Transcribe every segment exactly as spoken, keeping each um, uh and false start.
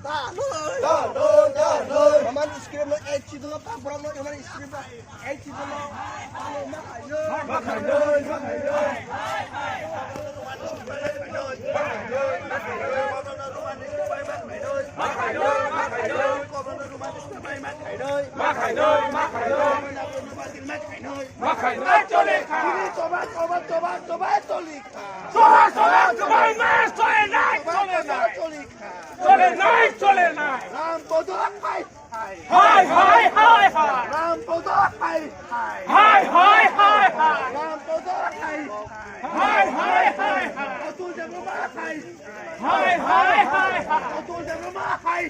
Tanwi, tanwi, tanwi. Roman script no H C D no, ta borok no Roman script no H C D no. Tanwi ma khainwi. Ma khainwi, ma khainwi. Ma khainwi, ma khainwi. Ma khainwi, ma khainwi. Ma khainwi, chole kha. Chini choba, choba, choba, choba, choli kha. Choba, choba, choba, ma, chole nai, chole nai. Choli kha. Chole nai, chole nai. Ram Podo hai hai. Hai, hai, hai, hai. Ram Podo hai hai. Hai, hai, hai, hai. Ram Podo hai hai. Hai, hai, hai, hai. Atul Debbarma hai hai. Hai, hai, hai, hai. Atul Debbarma hai hai.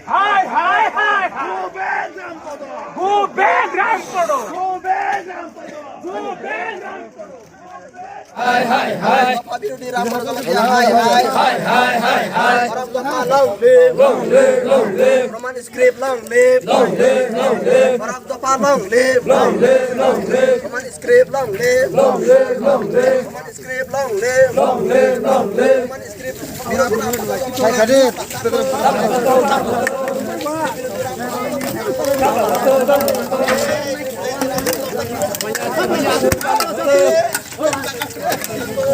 Hai, hai, hai, hai. Go back Ram Podo. Go back Ram Podo. Go back Ram Podo. Go back Ram Podo. Hai, hai, hai. Dopha birodhi Ram Podo Jamatia, hai, hai. Hai, hai, hai, hai. Borok dopha long live. Long live, long live. Roman script long live. Long live, long live. Borok dopha long live. Long live, long live. Roman script long live. Long live, long live. Roman script long live. Long live, long live. Roman script birodhi Ram Podo Jamatia.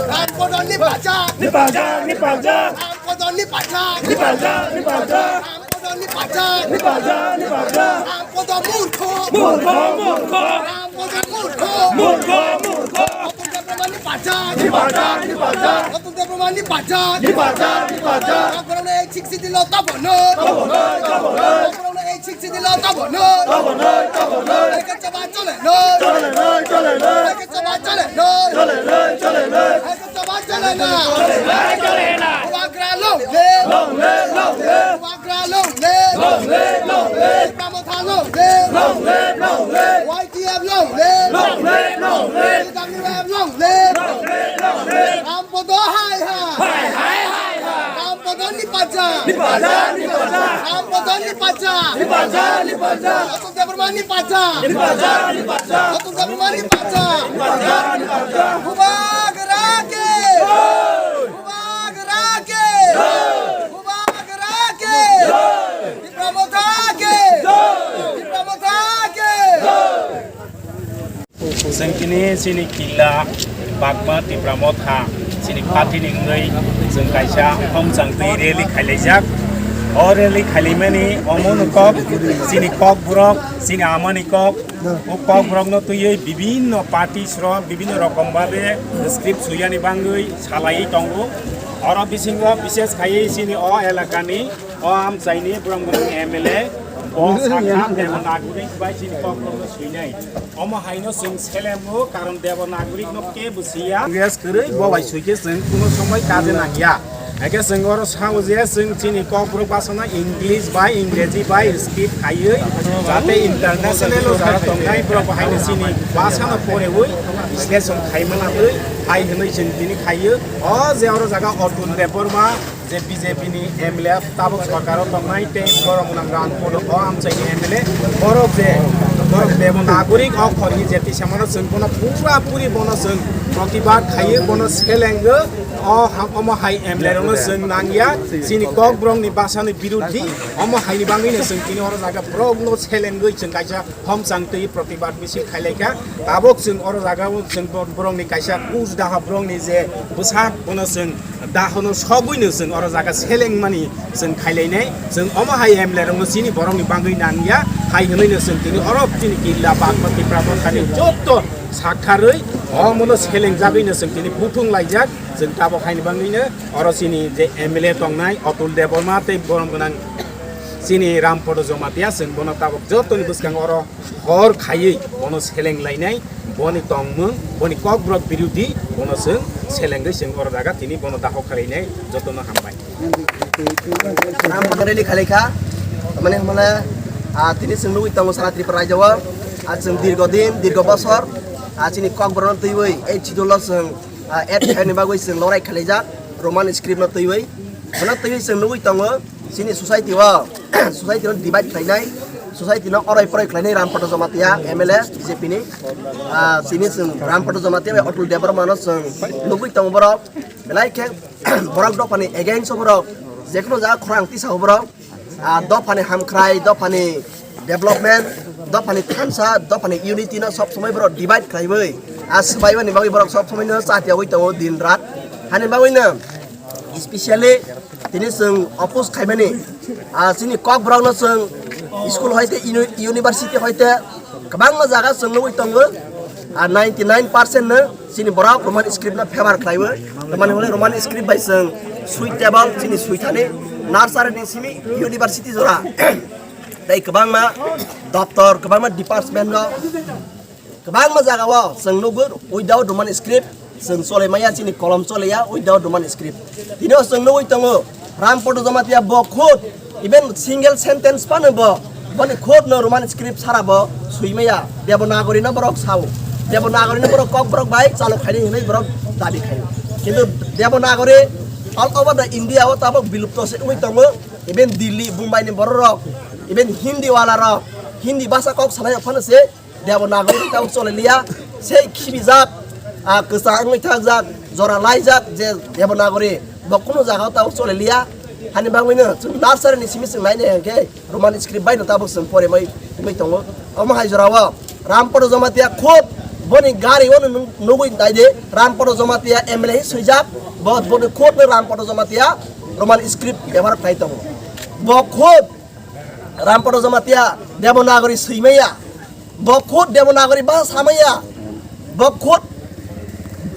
Ram Podo ni pacha. Ni pacha, ni pacha. Ram Podo ni pacha. Ni pacha, ni pacha. Ram Podo ni pacha. Ni pacha, ni pacha. Ram Podo murkho. Murkho, murkho. Ram Podo murkho. Murkho, murkho. Atul Debbarma ni pacha. Ni pacha, ni pacha. Atul Debbarma ni pacha. Ni pacha, ni pacha. Ram Podo ni sixty dilo tabono. Tabono, tabono. Ram Podo ni sixty dilo tabono. Tabono, tabono. Eke chaba chole no. Chole no, chole no. Eke chaba chole no. Chole no, chole no. Eke chaba chole no. Chole no, chole no. Bubagra long live. Long live, long live. Bubagra long live. Long live, long live. Tipra Motha long live. Long live, long live. Y T F long live. Long live, long live. T W F long live. Long live, long live. Ram Podo hai hai. Hai, hai, hai, hai. Ram Podo ni pacha. Ni pacha, ni pacha. Ram Podo ni pacha. Ni pacha, ni pacha. Atul Debbarma ni pacha. Ni pacha, ni pacha. Atul Debbarma ni pacha. Ni pacha, ni pacha. Bubagra ki. Jai. Bubagra ki. Jai. Bubagra ki. Jai. Tipra Motha ki. Jai. Tipra Motha ki. Jai. Chwng tini chini killa Bagma Tipra Motha chini party ni wngwi chwng kaisa hongchang twi rally khailaijak. O rally khailaimani omo no kok chini kok borok, chini amani kok, o kok borok no twiwi bibinno party srok bibinno rokom babe script suyani bangwi salaiwi tongo. Oro bisingo bishes khaiwi chini o elakani o amchaini borok M L A bo sakha Devanagari bai chini kok borok no swinai. Omo haino chwng selengo, karon Devanagari no kebo siya. Yes, kwrwi bo bai suikhe chwng kuno somoi kaje nangya. Eke chwng oro sao je chwng chini Kokborok bhasha no English bai Ingreji bai speak khaiwi, jate international o jara tongnai borok bo haino chini bhasha no porewi bisleshon khai manatwi hai hwnwi chwng tini khaiyo. O je oro jaga Atul Debbarma, je B J P ni M L A tabuk sorkar o tongnai tei borok nang Ram Podo o amchaini M L A, borok je borok Devanagari okhor ni je tisamano chwng bono pura puri bono chwng protibad khaiyo, bono selengo. O ha-, omo hai M L A rok no chwng nangya, chini Kokborok ni bhasha ni birodhi, omo hai ni bangwi no chwng tini oro jaga borok no selengwi chwng kaisa hongchang twi protibad misil khailaikha. Tabuk chwng oro jaga o chwng bo-, borokni kaisa kuch daha borokni je bwsak bono chwng dahono sogwino chwng oro jaga selengmani chwng khailainai. Chwng omo hai M L A rokno chini borokni bagwi nangya hai hwnwino chwng tini oro chini killa Bagma Tipra Mothani jotto saktharwi omono selengjagwino chwng tini buthung laijak. Chwng tabuk haini bagwino oro chini je M L A tongnai Atul Debbarma tei borom gwnang chini Ram Podo Jomatia, chwng bono tabuk jottoni bwskango oro hor khaiwi bono seleng lainai, boni tongmung, boni kokborok birodhi, bono chwng selengwi chwng oro jaga tini bono daho khalainai, jotono hambai. Ram Podo rally khalaikha, mane hwnmale, ah, tini chwng nugwi tongo sara Tripura rajyo o, ah, chwng dirgo din, dirgo bosor, ah, chini kokborokno twiwi ei chidolo chwng, ah, add khaini bagwi chwng lorai khalaijak, Roman script no twiwi, bono twiwi chwng nugwi tongo. Chini society o, society no divide khlainai, society no oroi poroi khlainai Ram Podo Jomatia M L A B J P ni. Ah, chini chwng Ram Podo Jomatia bai Atul Debbarma no chwng nugwi tongo borok. Belai khe borok dophani against o borok. Jekhuno jaga khorang tisa o borok. ah, dophani hamkrai, dophani development, dophani thansa, dophani unity no sob somoi borok divide khlaiwi, ah, swbaimani bagwi borok sob somoi no chatiyawi tongo din rat. Hani bagwi no specially tini chwng oppose khaimani, ah, chini Kokborok no chwng school hoite uni-, university hoite kwbangma jaga chwng nugwi tongo, ah, ninety nine percent no chini borok Roman script no favor khlaiwi, tamani hwnwi Roman script bai chwng suitable chini suithani nursery ni simi university jora. Tei kwbangma doptor, kwbangma department no, kwbangma jaga o chwng nugwi without Roman script chwng chole maya, chini kolom chole ya without Roman script. Tini o chwng nugwi tongo, Rampada Jamatia bo khud, even single sentence phano bo, boni khud no Roman script sara bo swi maya. Devanagari no borok sao. Devanagari no borok Kokborok bai chalo khaini hinwi borok dabi khaio. Kintu Devanagari all over the India o tabok bilupto se wngwi tongo. Even Delhi, Mumbai ni borok rok, even Hindi wala rok, Hindi bhasha kok salai phano se Devanagari tabok chole liya. Sei khibijak, ah, kwchang wngwi thakjak, jora laijak je Devanagari, bo kunu jaga o tabok chole liya. Hani bagwi no chwng nursery ni simi chwng nai nai hwnkhe Roman script bai no tabok chwng porimai wngwi tongo. Omo hai jora o Rampada Jamatia khud boni gari o no nung-, nugwi nai de, Rampada Jamatia M L A hi swijak, bo boni khud no Rampada Jamatia Roman script bebohar khlai tongo. Bo khud Rampada Jamatia Devanagari swi maya. Bo khud Devanagari bhasha samaya. Bo khud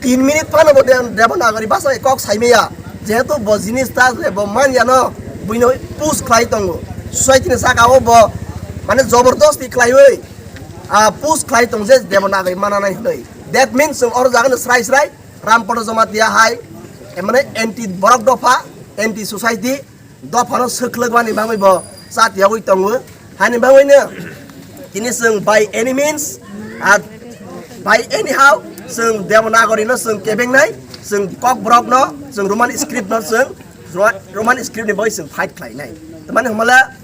tin minute phano bo De-, Devanagari bhasha bai kok saimaya. Jehetu bo jinis ta je bo manya no buino push khlai tongo. Society ni saka o bo mane jobordosti khlaiwi, ah, push khlai tong je Devanagari mananai hwnwi. That means chwng oro jaga no srai srai Rampada Jamatia hai, eh, mane anti borok dopha, anti society, dophano swkhlwkmani bagwi bo chatiyagwi tongo. Hani bagwino tini chwng by any means, ah, by anyhow, chwng Devanagari no chwng kebengnai, chwng Kokborok no, chwng Roman script no chwng Ro-, Roman script ni bagwi chwng fight khlainai. Tamani hwnmale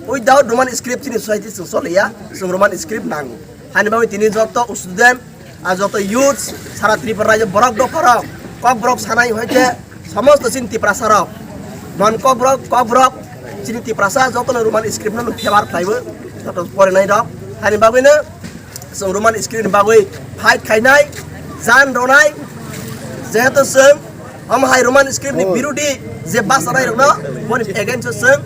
without Roman script chini society chwng choliya, chwng Roman script nango. Hani bagwi tini joto student, ah, joto youths, sara Tripura rajyo borok dopharok, Kokborok sanai hoite somosto chini Tiprasarok, non Kokborok, Kokborok chini Tiprasa jotono Roman script no favour khlaibo, joto porinai rok. Hani bagwino chwng Roman script ni bagwi fight khainai, jan ronai, jehetu chwng omo hai Roman script ni birudi je bachanairokno boni against o chwng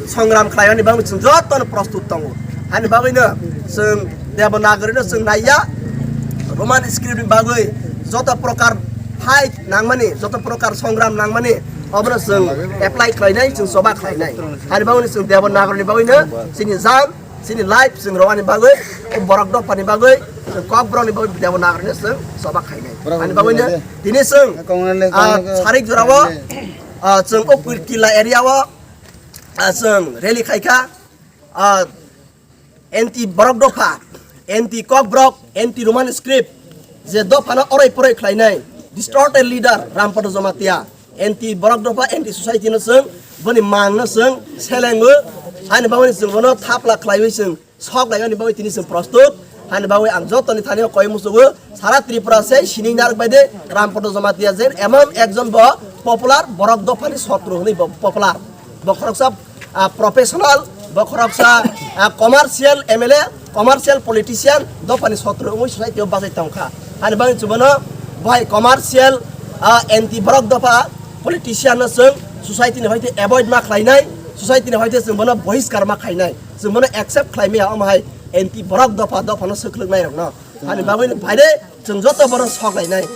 songram khlaimani bagwi chwng jotono prostut tongo. Hani bagwino chwng Devanagari no chwng naiya, Roman script ni bagwi joto prokar fight nangmani, joto prokar songram nangmani, obono chwng apply khlainai, chwng choba khlainai. Hani bagwino chwng Devanagari ni bagwino chini jan, chini life chwng rwani bagwi, o borok dophani bagwi, chwng Kokborok ni bagwi Devanagari no chwng choba khlainai. Ani bagwino tini chwng, ah, sarik jorao, ah, chwng o Killa area o, ah, chwng rally khaikha, ah, anti borok dopha, anti Kokborok, anti Roman script, je dophano oroi poroi khlainai, distorted leader Rampada Jamatia, anti borok dopha, anti society no chwng, boni mang no chwng selengo, ani bagwino chwng bono thapla khlaiwi chwng sok laimani bagwi tini chwng prostut. Hani bagwi ang jotoni thani o koi musugo, sara Tripura se sining narwk bai de Rampada Jamatia jen emon ekjon bo popular, borok dophani sotro hwnwi bo popular. Bo khoroksa, ah, professional, bo khoroksa, ah, commercial M L A, commercial politician, dophani sotro wngwi society o bachai tongkha. Hani bagwi chwng bono bahai commercial, ah, anti borok dopha politician no chwng society ni hoite avoid ma khlainai, society ni hoite chwng bono bohiskar ma khainai. Chwng bono accept khlai maya omo hai anti borok dopha, dophano swkhlwk nai rokno. Hani bagwi no phaide chwng joto bono sok lainai.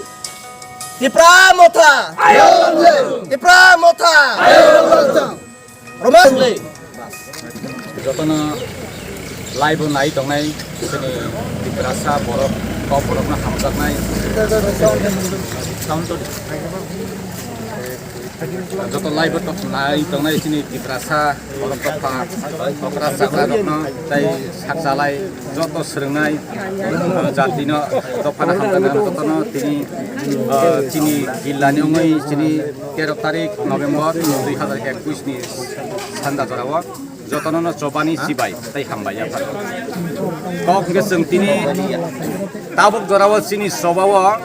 Tipra motha! Tipra motha! Roman le. Jotono live o nai tongnai chini Tiprasa borok, kok borok no hamjaknai. Sound to. Joto live o tok nai tongnai chini Tiprasa borok tokha, okra chakra rokno tei sakchalai joto swrwngnai, uh, jatino dophano hamjaknai jotono tini, uh, chini jillani wngwi chini tero tarik November dui hazar ekwis ni sanda jorao. Jotono no chobani chibai tei hambai yaphar. Kok hwnkhe chwng tini tabuk jorao chini chobao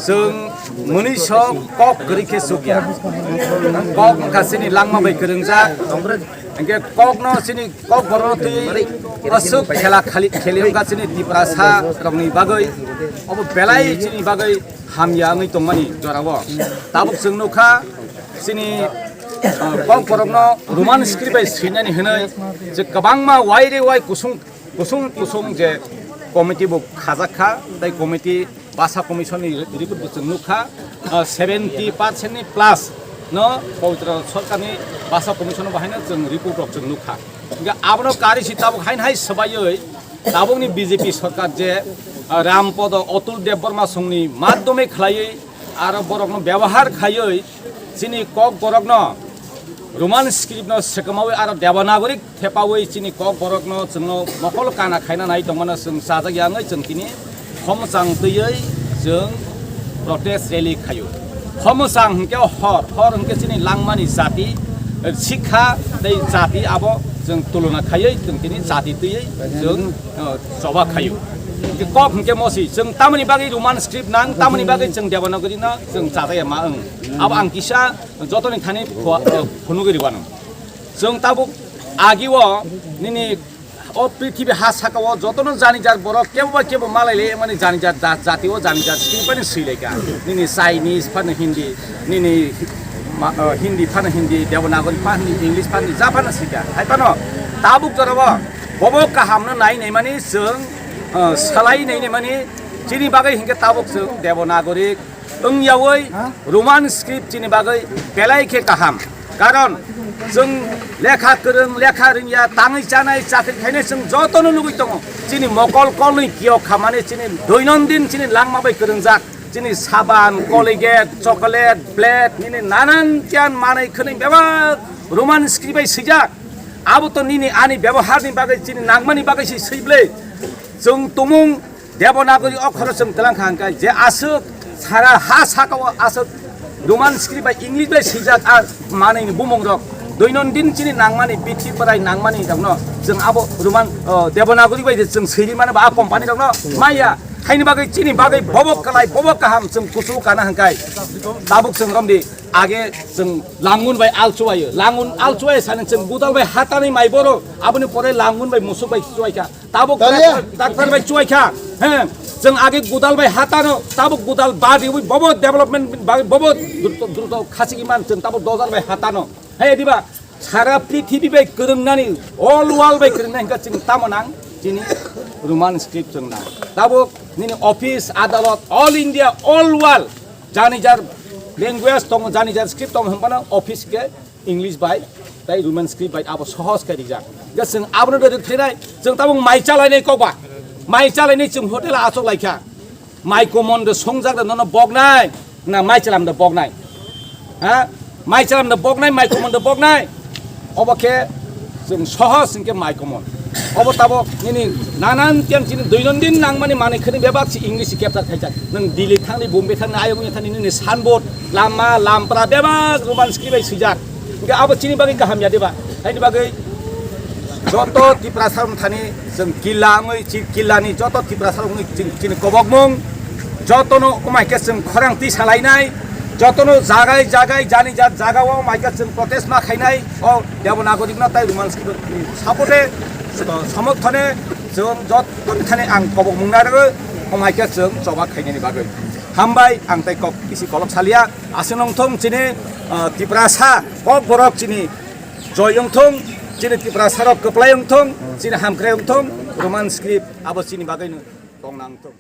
chwng mwnwi sok kok kwrwi khe chukya. Kok wngkha chini langma bai kwrwngjak. Hingke kokno chini kokborokno twi aswk khela khali kheli wngkha chini Tiprasa rokni bagwi, obo belai chini bagwi hamya wngwi tongmani jorao. Tabuk chwng nukha chini, ah, kokborokno Roman script bai swinani hwnwi je kwbangma wai re wai kusung kusung kusung je committee bo khajak kha, tei committee Basa Commission ni report bo chwng nukha, ah, seventy percent ni plus no Pawitra Sarkar ni Basa Commission no bahai no chwng report rok chwng nukha. Hingke abono karwi si tabuk hain hai swbaiwi tabukni B J P sarkar je, ah, Rampodo Atul Debbarma songni madhyome khlaiwi aro borokno byabohar khaiwi chini kokborokno Roman script no swkamawi aro Devanagari thepawi chini kokborokno chwngno mokol kana khaina nai tongmano chwng chajak ya wngwi chwng tini khomchang twiwi chwng protest rally khaio. Khomchang hwnkhe hor, hor hwnkhe chini langmani jati, sikha tei jati abo chwng tulona khaiwi chwng tini jati twiwi chwng, uh, choba khaio. Hwnkhe kok hwnkhe mosi chwng tamoni bagwi Roman script nang, tamoni bagwi chwng Devanagari no chwng chajak ya ma wng. Abo ang kisa jotoni thani phu-, uh, phunugwi rwano. Chwng tabuk agio nini o prithibi ha saka o jotono jani jar borok kebo ba kebo malai le mani jani jar ja-, jati o jani jar sini pani sui lai ka. Nini Chinese phano Hindi, nini ma-, uh, Hindi phano Hindi, Devanagari phano Hindi, English phano Hindi, ja phano sika. Hai phano tabuk jora o bobo kaham no nai nai mani chwng, uh, salai nai nai mani chini bagwi hingke tabuk chwng Devanagari wng yawi Roman script chini bagwi belai khe kaham. Karon chwng lekha kwrwng, lekha rwngya, tangwi chanai, chakri khainai chwng jotono nugwi tongo. Chini mokol kolni kiyok khamani chini doinondin chini langma bai kwrwngjak. Chini saban, Colgate, chocolate, blade, nini nanan tian manwi khwnwi bebak Roman script bai swijak. Abo to nini ani byaboharni bagwi chini nangmani bagwi se swible. Chwng tumung Devanagari okhoro chwng twlang kha hwnkhe je aswk sara ha saka o aswk Roman script bai English bai swijak a manwi ni bumung rok doinondin chini nangmani bithi bwrai nangmani rokno chwng abo Roman, o, Devanagari bai je chwng swi mano ba a company rokno maya haini bagwi chini bagwi bobo kwlai bobo kaham chwng kusu kana hwnkhe tabuk chwng romdi age chwng langun bai alchuaio langun alchuaio sani chwng gudal bai hatani mai boro aboni pore langun bai musuk bai chuaikha. Tabuk Talia. Doctor, doctor bai chuai kha. He, chwng age gudal bai hatano, tabuk gudal badi wi bobo development bai bobo druto, druto khasi iman chwng tabuk dojar bai hatano. He, diba? Sara prithibi bai kwrwngnani, all world bai kwrwngnai hwnkha chwng tamo nang, chini Roman script chwng nang. Tabuk nini office, adalot, all India, all world, jani jar language tongo, jani jar script tongo, hwnphano office ke English bai tei Roman script bai abo sohos khe rijak. Je chwng abono de thwinai, chwng tabuk mai chalainai kokba. Mai chalainai chwng hotel achuk laikha. Mai komon de songjak de nono boknai, na mai chalam de boknai. Ha? Mai chalam de boknai, mai komon de boknai. Obo khe chwng sohos hwnkhe mai komon. Obo tabuk nini nanan tiang chini doinondin nangmani manwi khwni bebak si English si capture khaijak. Nwng Delhi thangni, Bombay thangni, ayung thangni nini sanbot, lama, lampra bebak Roman script bai swijak. Hingke abo chini bagwi kaham ya diba? Haini bagwi joto Tiprasa wng thani chwng killa wngwi chi-, killani joto Tiprasa wngwi chini, chini kobokmung jotono wngmai khe chwng khorang twi salainai, jotono jagai jagai jani jat jaga o wngmai khe chwng protest ma khainai o Devanagari no tai Roman script ni support e, so-, somorthone chwng joto thani ang kobokmung narwgwi wngmai khe chwng choba khainani bagwi. Hambai ang tai kok bisi kolok salia. Aswk nongthong chini, ah, Tiprasa kokborok chini joy wngthong, chini Tiprasa rok kwplai wngthong, chini hamkrai wngthong, Roman script abo chini bagwi no tong nangthong.